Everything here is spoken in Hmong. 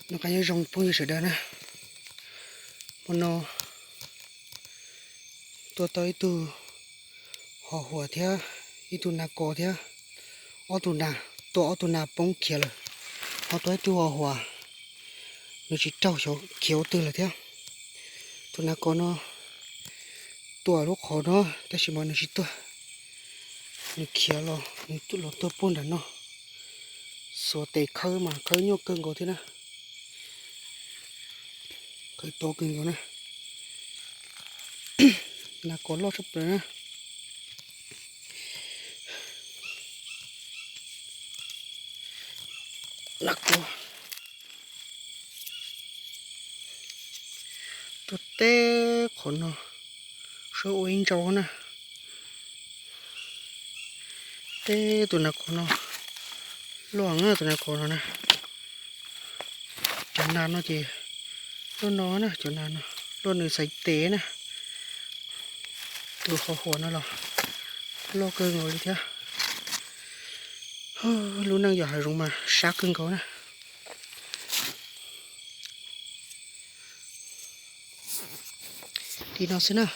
Noj qab nyob zoo phooj ywg sawv daws na. Hmo no tua tau ib tug hos huam thiab ib tug nas kos thiab ob tug nas, tua ob tug nas poob khiav lawm. Ho tua ib tug hos huam, nws tsis raug khiav ua twg lawm thiab. Tus nas kos no tua lub qhov no tab sis mas nws tsis tuag, nws khiav los, nws los tuag puag nram no. Xuas tes khawb mas khawb nyuaj kawg nkaus thiab na. Khawb tau kawg nkaus na. Nas kos loj tshaj plaws na. Nas kos tuag teb qhov no, suab ua ib ntsau na. Teb tus nas kos no loj na, tus nas kos no na. Cov nas no ces loj no na, cov nas no loj nws xaiv tes na. Tus hos huam no los loj kawg nkaus li thiab. Lub neej yog hav zoov mas sab kawg nkaus na. Li no xwb na.